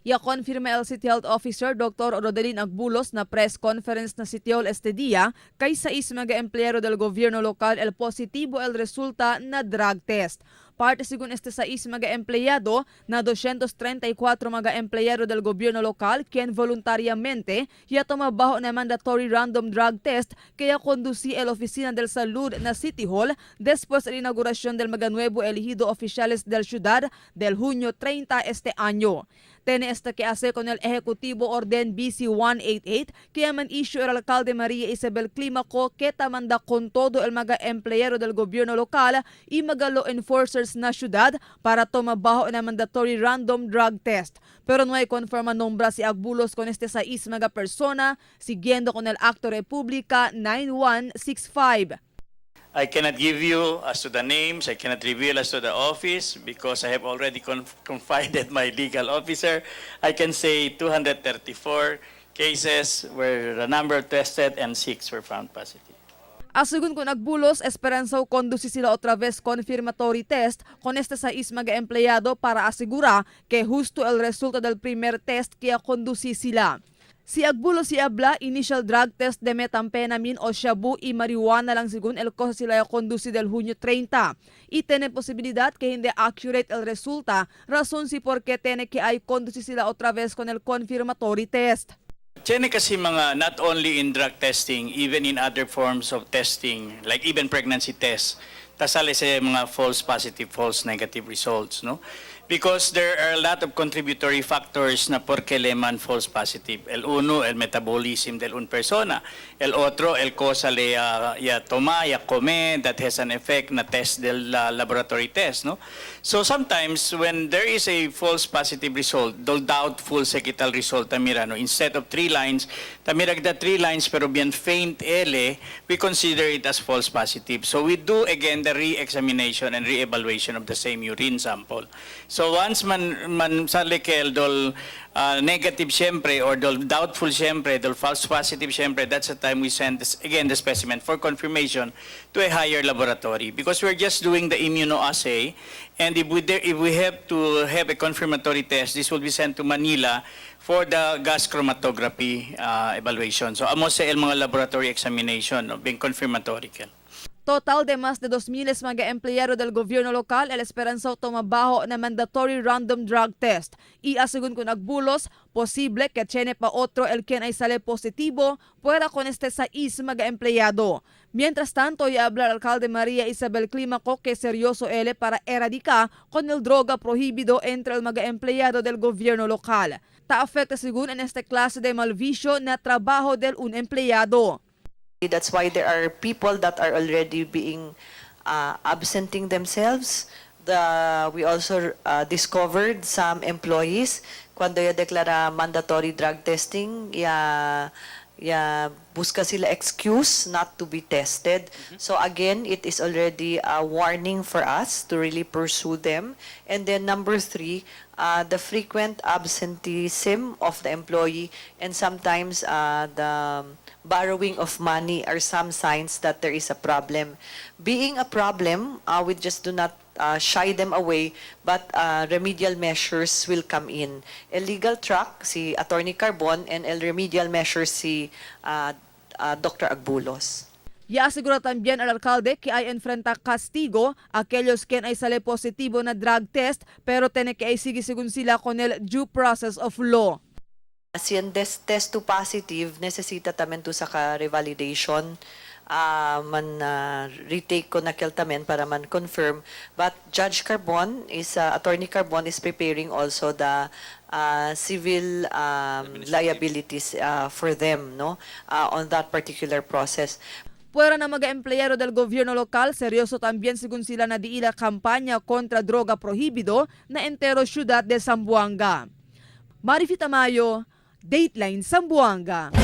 Ya confirma el City Health Officer Dr. Rodelin Agbulos na press conference na City Hall este día kay sais mga empleyado del gobierno local el positivo el resulta na drug test. Parte según este sais mga empleyado na 234 mga empleyado del gobierno local quien voluntariamente ya toma bajo na mandatory random drug test kaya conduci el Oficina del Salud na City Hall después de la inauguración del mga nuevo elegido oficiales del ciudad del junio 30 este año. Tiene esta que hacer con el Ejecutivo Orden BC 188 que man issue el alcalde María Isabel Clímaco que tamanda con todo el mga empleyado del gobierno local y mga law enforcers na ciudad para toma bajo na mandatory random drug test. Pero no hay conforma nombra si Agbulos con este sais mga persona siguiendo con el Acto República 9165. I cannot give you as to the names, I cannot reveal as to the office because I have already confided my legal officer. I can say 234 cases where the number tested and six were found positive. Según con Agbulos, esperanza conduci sila otra vez confirmatory test con este sais mga empleyado para asegurar que justo el resulta del primer test que conduci sila. Si Agbulos si habla, initial drug test de metamfetamine o shabu y marihuana lang según el cosa sila conduci del junio 30. Y tiene posibilidad que hindi accurate el resulta, razón si porque tiene que hay conduci sila otra vez con el confirmatory test. Tiene kasi mga not only in drug testing, even in other forms of testing, like even pregnancy tests, tasali sa mga false positive, false negative results, no? Because there are a lot of contributory factors na porque le man false positive. El uno, el metabolism del un persona. El otro, el cosa le ya toma, ya come, that has an effect na test del laboratory test, no? So sometimes when there is a false positive result, dol doubtful sequital result, tamira, no? Instead of three lines, tamira the three lines pero bien faint ele, we consider it as false positive. So we do again the re-examination and re-evaluation of the same urine sample. So once man sali kel dol negative siyempre or dol doubtful siyempre, dol false positive siyempre, that's the time we send this, again the specimen for confirmation to a higher laboratory because we're just doing the immunoassay, and if we have to have a confirmatory test, this will be sent to Manila for the gas chromatography evaluation. So amo sa el mga laboratory examination, no, being confirmatory kel. Total de más de 2,000 mga empleyado del gobierno local el esperanza tumabaho na mandatory random drug test. Y según con Agbulos, posible que tiene pa otro el quien ay sale positivo pueda con este sais mga empleyado. Mientras tanto, ya habla el alcalde María Isabel Clímaco que seryoso ele para erradicar con el droga prohibido entre el mga empleyado del gobierno local. Ta afecta según en esta clase de malvicio na trabajo del un empleado. That's why there are people that are already being absenting themselves. We also discovered some employees cuando ya declara mandatory drug testing, ya busca sila excuse not to be tested. So again, it is already a warning for us to really pursue them. And then number three, the frequent absenteeism of the employee and sometimes the borrowing of money are some signs that there is a problem. Being a problem, we just do not shy them away, but remedial measures will come in. El legal track, si Attorney Carbon, and el remedial measures, si Dr. Agbulos. Y asegura también al alcalde que hay enfrenta castigo aquellos quien ay sale positivo na drug test, pero tiene que ay sigue según sila con el due process of law. Si ang test to positive, necesita también tu saka revalidation. Man retake ko na kel tamen para man confirm. But Judge Carbon is, Attorney Carbon is preparing also the civil liabilities for them, no? On that particular process. Puwera na mga empleyado del gobyerno lokal, seryoso también según sila na diila kampanya kontra droga prohibido na entero ciudad de Zamboanga. Marifi Tamayo, Dateline Zamboanga.